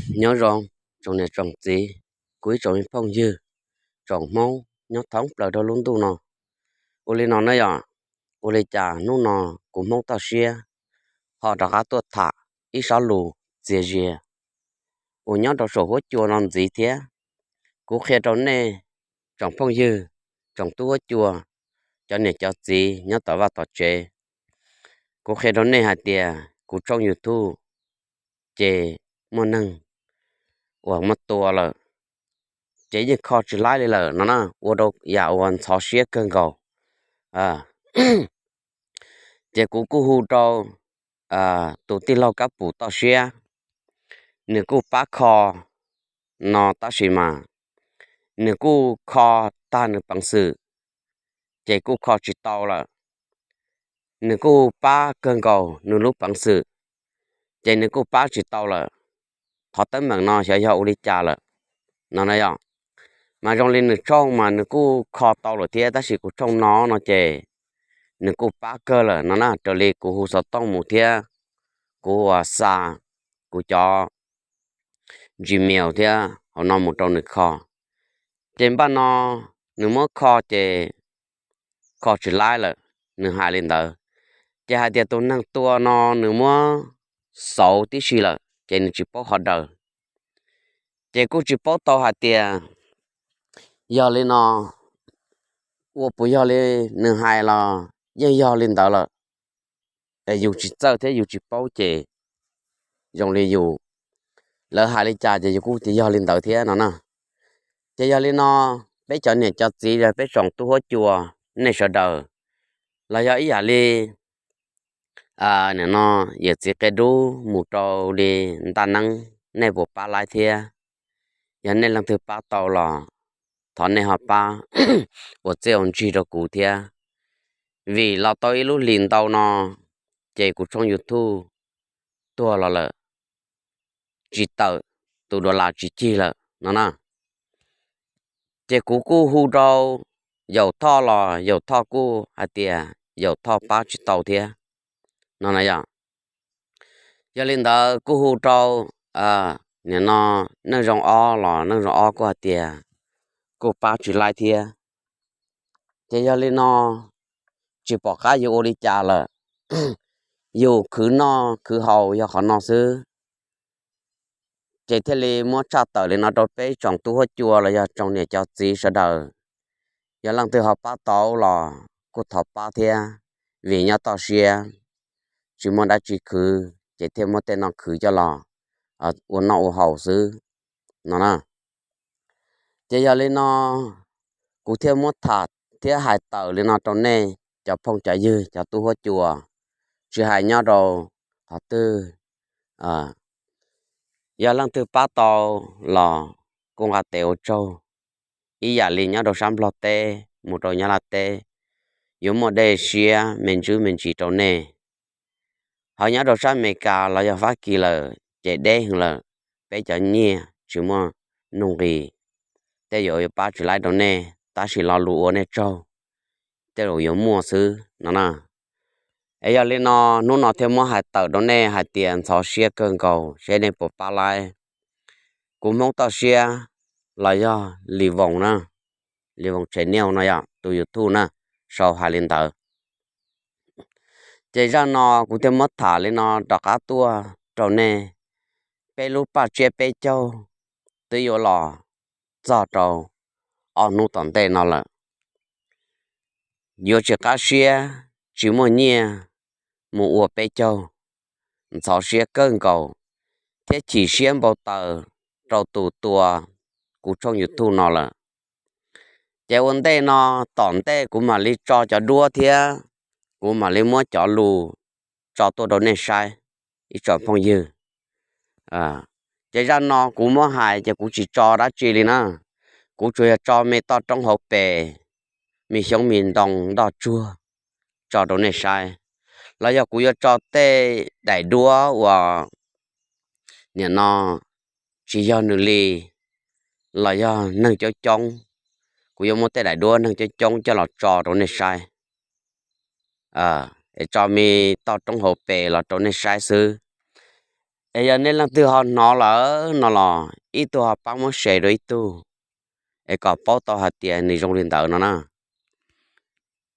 Nyob zoo tsoom niam tsoom txiv, kuv ib tsoom me phooj ywg, tsoom Hmoob nyob thoob plaws rau lub ntuj no. Ua li no na yom, ua li cas hnub no kuv Hmoob toj siab ho rov qab tuaj tham ib sob lus txias zias uas nyob rau saum huab cua no ntxiv thiab. Kuv qhia rau nej tsoom phooj ywg, tsoom tub huab cua, cov niam cov txiv nyob tom vaj tom tsev, kuv qhia rau nej hais tias kuv tshooj YouTube ces muaj neeg uas muab tua lawm, ces yeej kho tsis laib li lawm no na, ua rau yam uas ntxhov siab kawg nkaus. Ces kuv kuj hu rau tus tij laug Kab Pum toj siab, nws kuj pab kho no tab sis mas nws kuj kho tag nws peev xwm, ces kuj kho tsis tau lawm. Nws kuj pab kawg nkaus nws lub peev xwm, ces nws kuj pab tsis tau lawm. Qhov teeb meem no xyov yog ua li cas lawm no na yom. Mas zoo li nws tshooj mas nws kuj kho tau lawm thiab, tab sis kuv tshooj no no ces nws kuj pab kawg lawm no na. Raws li kuv hu xov tooj mus thiab kuv uas xa kuv cov Gmail thiab hauv no mus rau nws kho, ces npaj no nws muab kho ces kho tsis laib lawm, nws hais li ntawd. Ces hais tias tus neeg tua no nws muab xauv tib si lawm ces nws tsis paub qhov daws. Ces kuj tsis paub tau hais tias yog li no, ua puas yog li nws hais los yeej yog li ntawd lawm. Yus tsis txawj thiab yus tsis paub ces zoo li yus, lawv hais li cas ces yus kuj tias yog li ntawd thiab no na. Ces yog li no, peb cov niam cov txiv, peb tsoom tub huab cua, nej sawv daws los yog ib yam li nim no yawm txiv qia dub mus rau li ntaj neeb, nej puas pab laib thiab? Yog nej leej twg pab tau los thov nej ho pab ua txiaj ua ntsig rau kuv thiab, vim los tau ib lub hlis ntau no ces kuv tshooj YouTube tuag los lawm, tsis tawm, tus dollar tsis cig lawm no na. Ces kuv kuj hu rau Yaum Thoj los Yaum Thoj kuj hais tias Yaum Thoj pab tsis tau thiab no na yom. Yog li ntawd kuj hu rau nim no Neej Zoo Ob los Neej Zoo Ob kuj hais tias kuj pab tsis laib thiab. Ces yog li no, tsis pom qab yuav ua li cas lawm, yus khwv noj khwv haus yog qhov no xwb. Ces thiaj li muab tshaj tawm li no rau peb tsoom tub huab cua los yog tsoom niam cov txiv sawv daws. Yog leej twg ho pab tau los kuj thov pab thiab, vim nyob toj siab tsis muaj dab tsi khwv ces thiaj muab tej no khwv coj los ua noj ua haus xwb no na. Ces yog li no, kuv thiaj muab tham thiab hais tawm li no rau nej cov phooj cov ywg cov tub huab cua tsis hais nyob rau qhov twg, yog leej twg pab tau los kuj nqa tes ua tsaug. Ib yam li nyob rau sab Nplog teb mus rau Nyab Laj teb yuav muaj dej siab me ntsis me ntsis rau nej. Ho nyob rau sab Amelikas los yog Fab Kis lawm ces deb heev lawm, peb cov nyiaj tsis muaj nuj nqis, tej zaum yuav pab tsis laib rau nej tab sis lo lus ua nej tsaug tej zaum yuav muaj xwb no na. Es yog li no, hnub no thiaj muab hais tawm rau nej hais tias ntxhov siab kawg nkaus seb nej puas pab laib. Kuv Hmoob toj siab los yog Lis Voos na, Lis Voos Channel no yog tus YouTube na, sau hais li ntawd. Ces zaj no kuv thiaj muab tham li no rov qab tuaj rau nej, peb lub paj tsiab peb caug twb yuav los txog rau ob hnub tom ntej no lawm. Yuav tsis qab siab tsis muaj nyiaj mus ua peb caug, ntxhov siab kawg nkaus thiab chim siab npau taws rau tus tua kuv tshooj YouTube no lawm. Ces ua ntej no, tom ntej kuv mam li tso cov duab thiab kuv mam li muab cov lus tso tuaj rau nej saib, ib tsoom phooj ywg. Ces zaj no kuv muab hais ces kuv tsis tso dab tsi li na, kuv tsuas yog tso me toj roob hauv pes, me xyoob me ntoo ntoj tsuag tso rau nej saib, los yog kuv yuav tso tej daim duab uas nim no tsis yog nws li, los yog neeg coob coob, kuv yuav muab tej daim duab neeg coob coob coj los tso rau nej saib. Tso me toj roob hauv pes los rau nej saib xwb. Es yog nej leej twg ho hnov lawm no los ib tug ho pab muab share rau ib tug, es kom paub tau hais tias nws zoo li ntawd no na.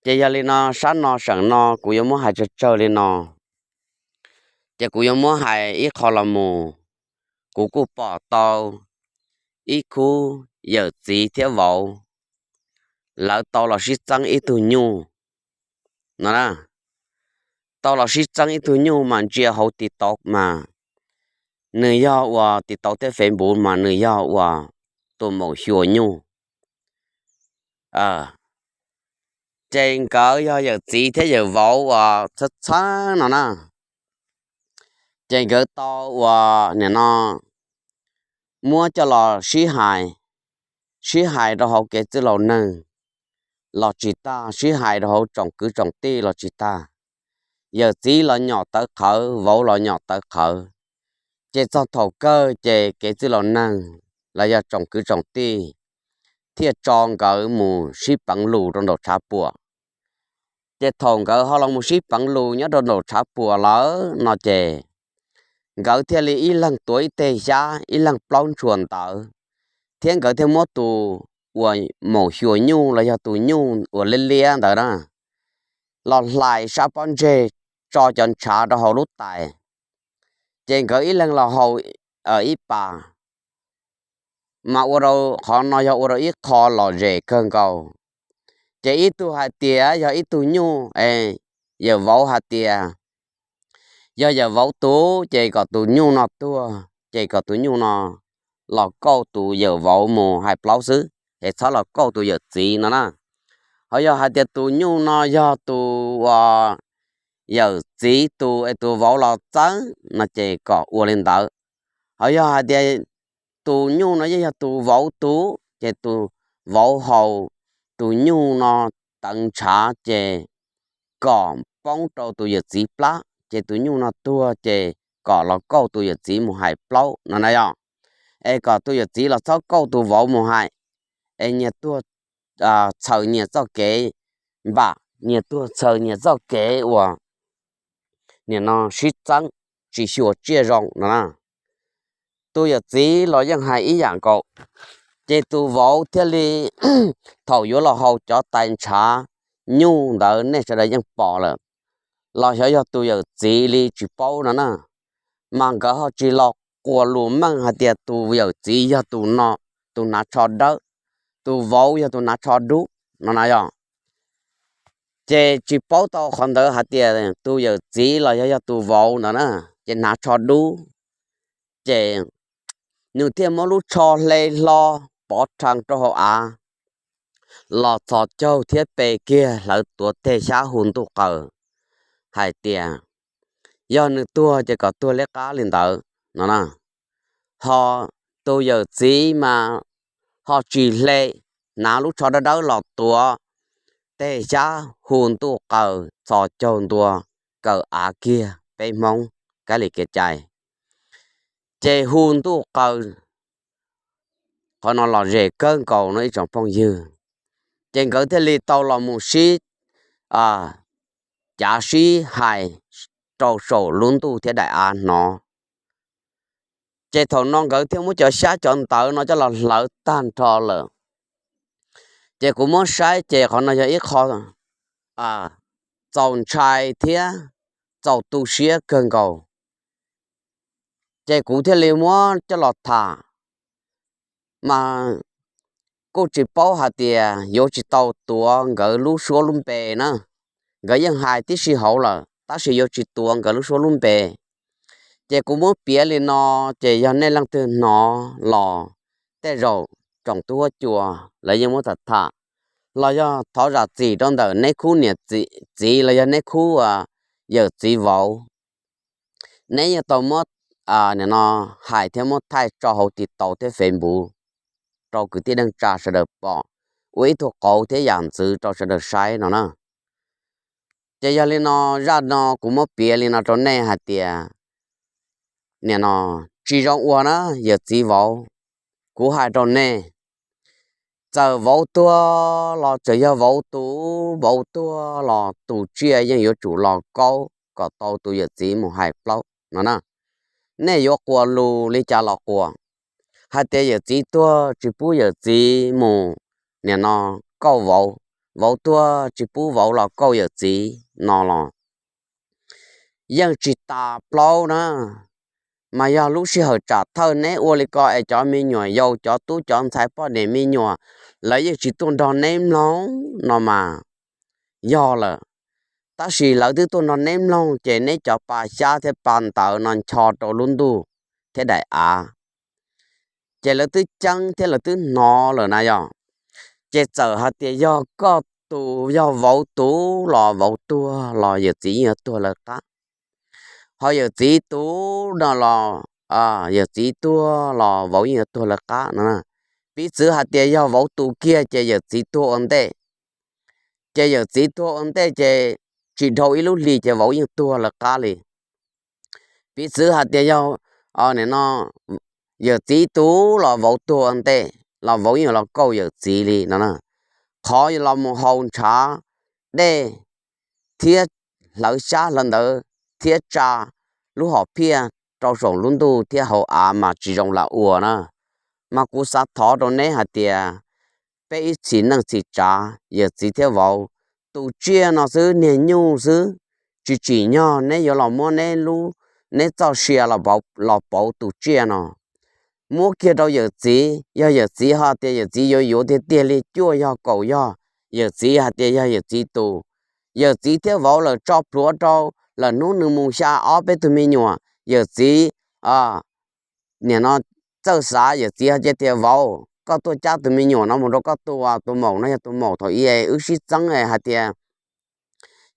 Ces yog li no, sab no seem no kuv yuav muab hais tsawg tsawg li no, ces kuv yuav muab hais ib qho los mus. Kuv kuj pom tau ib khub yawm txiv thiab vauv, lawv tau los sib txeeb ib tug nyuj no na. Tau los sib txeeb ib tug nyuj mas ntsia hauv TikTok mas nws yog uas TikTok thiab Facebook mas nws yog uas tus maum xyuas nyuj. Ces nkawd yog yawm txiv thiab yawm vauv uas txhawb txhawb no na. Ces nkawd tau uas nim no muab coj los sib hais, sib hais rau hauv kev txwj laus neeg los tsis tag, sib hais rau hauv tsoom kwv tsoom tij los tsis tag. Yawm txiv los nyom tawv qhawv, vauv los nyom tawv qhawv. Ces txog thaum kawg ces kev txwj laus neeg los yog tsoom kwv tsoom tij thiaj tso nkawd mus sib peev lus rau nraum tshav puam. Ces thaum nkawd ho los mus sib peev lus nyob rau nraum tshav puam lawm no ces nkawd thiaj li ib leeg tuav ib teg xyab, ib leeg plaub ntshua ntawv, thiab nkawd thiaj muab tus uas maum xyuas nyuj los yog tus nyuj uas liab liab ntawd na los hlais sab pob ntseg, tso cov ntshav rau hauv lub tais. Ces nkawd ib leeg los haus ib pas, mas ua rau qhov no yog ua rau ib qho lom zem kawg nkaus. Ces ib tug hais tias yog ib tug nyuj, yawm vauv hais tias yog yawm vauv tus, ces kom tus nyuj no tuag, ces kom tus nyuj no los kauj tus yawm vauv mus hais plaub xwb, es txhob los kauj tus yawm txiv no na. Ho yog hais tias tus nyuj no yog tus uas yawm txiv tus es tus vauv los txeeb no ces kom ua li ntawd. Ho yog hais tias tus nyuj no yeej yog tus vauv tus, ces tus vauv haus tus nyuj no teev ntshav ces kom poob rau tus yawm txiv plab, ces tus nyuj no tuag ces kom los kauj tus yawm txiv mus hais plaub no na yog. Es kom tus yawm txiv los txhob kauj tus vauv mus hais, es nyias tuag txhaws nyias txoj kev npam, nyias tuag txhaws nyias txoj kev uas nim no sib txeeb tsis xyuas tsiaj zoo no na. Tus yawm txiv los yeej hais ib yam nkaus, ces tus vauv thiaj li thaum yuav los haus cov tais ntshav nyuj ntawd nej sawv daws yeej pom lawm, los xyov yog tus yawm txiv li tsis paub no na, mas nkawd ho tsis los quas lus meej hais tias tus yawm txiv yog tus no, tus hnav tsho dawb, tus vauv yog tus hnav tsho dub no na yog. Ces tsis paub tau qhov ntawd hais tias tus yawm txiv los yog yog tus vauv ntawd na, ces hnav tsho dub, ces nws thiaj muab lub tsho hle hlo pov rhees rau hauv av, los txhos caug thiab pe kiag hlawv tuav teg xyab hu ntuj qaws hais tias yog nws tuag ces kom tuag liab qab li ntawd no na. Ho tus yawm txiv mas ho tsis hle, hnav lub tsho dawb dawb los tuav teg xyab hu ntuj qaws txhos caug ntua kaw av kiag peb Hmoob kab li kev cai. Ces hu ntuj qaws, qhov no lom zem kawg nkaus no ib tsoom phooj ywg. Ces nkawd thiaj li tau los mus sib cav sib hais rau saum lub ntuj thiab daim av hnov. Ces thaum no nkawd thiaj muab cov xyab cov ntawv no coj los hlawv tag nrho lawm. Ces kuv muab saib ces qhov no yog ib qho txaus ntshai thiab txaus tu siab kawg nkaus. Ces kuv thiaj li muab coj los tham, mas kuj tsis paub hais tias yuav tsis tau tuav nkawd lub suab lub npe na. Nkawd yeej hais tib si hauv lawm tab sis yuav tsis tuav nkawd lub suab lub npe. Ces kuv muab piav li no, ces yog nej leej twg hnov los tej zaum tsoom tub huab cua lawv yeej muab tham tham, los yog thov zam txim rau ntawm neb khub niam txiv los yog neb khub yawm txiv vauv. Neb yeej tau muab nim no hais thiab muab thaij tso hauv TikTok thiab Facebook rau kwv tij neej tsa sawv daws pom, ua ib tug qauv thiab yam ntxwv rau sawv daws saib no na. Ces yog li no, zaj no kuv muab piav li no rau nej hais tias nim no tsis zoo ua na yawm txiv vauv. Kuv hais rau nej, txawm vauv tuag los txawm yog vauv tus, vauv tuag los tus tsiaj yeej yuav tsum los kaub kom tau tus yawm txiv mus hais plaub no na. nej yuav quas lus li cas los quas, hais tias yawm txiv tuag tsis pub yawm txiv mus, nim no kauj vauv, vauv tuag tsis pub vauv los kauj yawm txiv no los yeej tsis tas plaub na. Mas yog lub sij hawm tsam thawj neb ua li ko es cov me nyuam yaus, cov tub cov ntxhais, poj niam me nyuam, lawv yeej tsis tuaj nrog neb mloog no mas yog lawm. Tab sis lawv twb tuaj nrog neb mloog ces neb cov pa xyab thiab pa ntawv no ncho rau lub ntuj thiab daim av, ces lawv twb ceeb thiab lawv twb hnov lawm na yog. Ces txawm hais tias yog koj tus, yog vauv tus los vauv tuag los yawm txiv yeej yuav tuag lawv qab, ho yawm txiv tus no los yawm txiv tuag los vauv yeej yuav tuag lawv qab no. Piv txwv hais tias yog vauv tus kiag ces yawm txiv tuag ua ntej, ces yawm txiv tuag ua ntej ces tsis dhau ib lub hli ces vauv yeej tuag lawv qab li. Piv txwv hais tias yog, nim no, yawm txiv tus los vauv tuag ua ntej los vauv yeej los kauj yawm txiv li no. Qhov los mus haus ntshav dej thiab hlawv xyab hlawv ntawv thiab tsa lub hom phiaj rau saum lub ntuj thiab hauv av mas tsis zoo lam ua na. Mas kuv xav thov rau neb hais tias peb ib txhis neej txhis tsav, yawm txiv thiab vauv, tus tsiaj no xwb, niag nyuj xwb, tsis tsim nyog neb yuav los muab neb lub, neb txoj sia los pauv tus tsiaj no. Muab kiag rau yawm txiv, yog yawm txiv ho tias yawm txiv yuav yuav tiag tiag li cuaj yog kaum yog, yawm txiv hais tias yog yawm txiv tus, yawm txiv thiab vauv lawm tso plhuav rau, lawm hnub nws mus xya ob peb tug me nyuam, yawm txiv, nim no, txawj xav, yawm txiv ho cia tias vauv koj tuaj cab tus me nyuam no mus rau koj tus, tus maum no yog tus maum thaum ub wb sib txeeb hais tias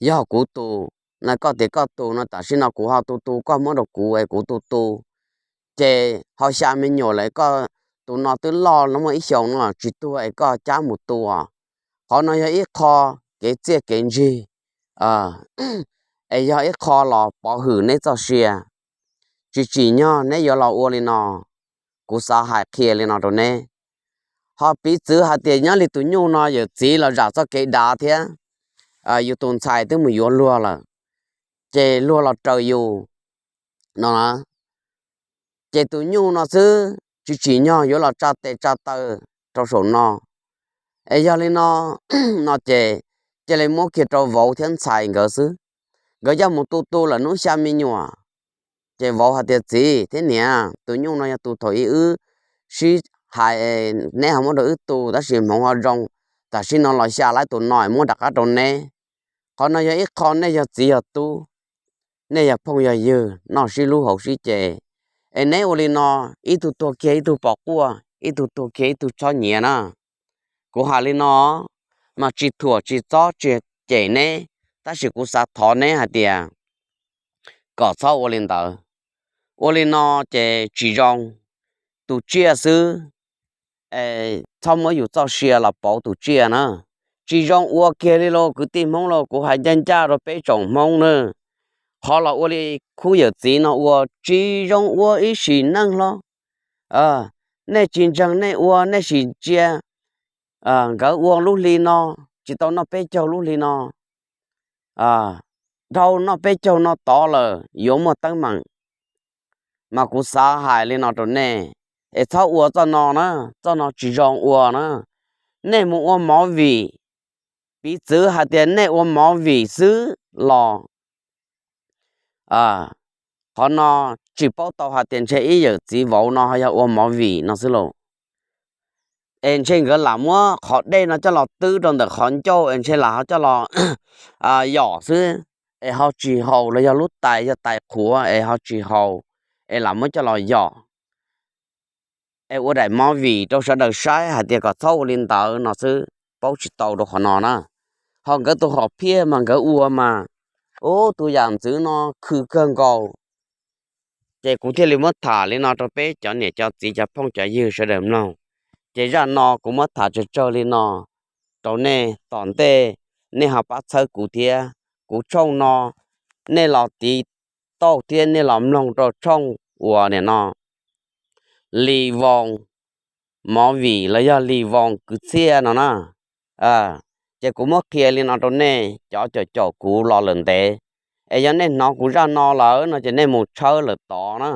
yog kuv tus, na koj tias koj tus no tam sim no kuv ho tu tu koj muab rau kuv es kuv tu tu, ces ho xya me nyuam lawm koj, tus no twb loj no muaj ib xyoos no tsis tuag es koj cab mus tua. Qhov no yog ib qho kev txiaj kev ntsig, es yog ib qho los pov hwm neb txoj sia. Tsis tsim nyog neb yuav los ua li no. Kuv xav hais qhia li no rau neb. Ho piv txwv hais tias nyob li tus nyuj no yawm txiv los zam txoj kev dav thiab, yus tus ntxhais twb mus yuav luag lawm, ces luag los raws yus no, ces tus nyuj no xwb tsis tsim nyog yuav los tsa tes tsa taw rau saum no. Es yog li no, no ces cia li muab kiag rau vauv thiab ntxhais nkawd xwb. Nkawd coj mus tu tu lawm hnub xya me nyuam, ces vauv hais tias txiv thiab niam, tus nyuj no yog tus thaum ub wb sib hais, neb ho muab rau wb tu tab sis hmoov ho zoo, tam sim no los xya lawm tus no muab rov qab rau neb. Qhov no yog ib qho nej yog txiv yog tub, nej yog phooj yog ywg noj sib hlub haus sib ce, es neb ua li no, ib tug tuag kiag ib tug pom quaj, ib tug tuag kiag ib tug txhob nyiav na. Kuv hais li no, mas tsis thuam tsis txob tsis cem neb, tab sis kuv xav thov neb hais tias kom txhob ua li ntawd. Ua li no ces tsis zoo, tus tsiaj xwb, txhob muab yus txoj sia los pauv tus tsiaj na. Tsis zoo ua kiag li lauj kwv tij Hmoob lauj, kuv hais ncaj ncaj rau peb tsoom Hmoob na. Qhov los ua li khub yawm txiv no ua tsis zoo ua ib sim neej hlo. Nej tsis ntseeg nej ua nej sim ntsia, nkawd ua lub hli no, tsis tau noj peb caug lub hli no, dhau noj peb caug no tod lawm yuav muaj teeb meem. Mas kuv xav hais li no rau nej, es txhob ua txoj no na, txoj no tsis zoo ua na. Nej mus ua movie, piv txwv hais tias nej ua movie xwb los qhov no tsis paub tau hais tias ntshe ib yawm txiv vauv no ho yog ua movie no xwb lauj. Es ntshe nkawd lam muab qhov dej no coj los twb rau ntawm qhov ncauj es ntshe lam ho coj los yom xwb, es ho tsis haus los yog lub tais yog tais qhuav es ho tsis haus, es lam muab coj los yom, es ua daim movie rau sawv daws saib hais tias kom txhob ua li ntawd no xwb, paub tsis tau rau qhov no na. Ho nkawd tus hom phiaj mas nkawd ua mas, ub, tus yam ntxwv no khw kawg nkaus. Ces kuv thiaj li muab tham li no rau peb cov niam cov txiv cov phooj cov ywg sawv daws mloog. Ces zaj no kuv muab tham tsawg tsawg li no rau nej, tom ntej nej ho pab txhawb kuv thiab. Kuv tshooj no nej los tiv tauj thiab nej los mloog rau tshooj uas nim no Lis Voos Movie los yog Lis Voos Kwv Txhiaj no na. Ces kuv muab qhia li no rau nej cov caum caum kuv los lawm ntev, es yog nej hnov kuv zaj no lawm no ces nej mus tshawb lawm tod na.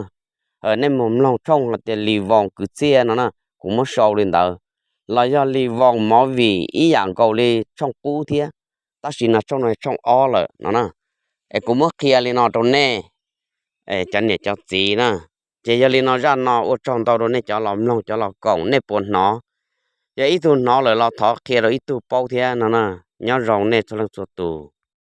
nej mus mloog tshooj hais tias Lis Voos kwv txhiaj no na, kuv muab sau li ntawd, los yog Lis Voos movie ib yam nkaus li tshooj qub thiab, tab sis no tshooj no tshooj ob lawm no na. Es kuv muab qhia li no rau nej cov niam cov txiv na. Ces yog li no zaj no ua tsaug ntau rau nej cov los mloog cov los koom, nej puas hnov? Yog ib tug hnov lawm los thov qhia rau ib tug paub thiab no na. Nyob zoo nej txhua leej txhua tus.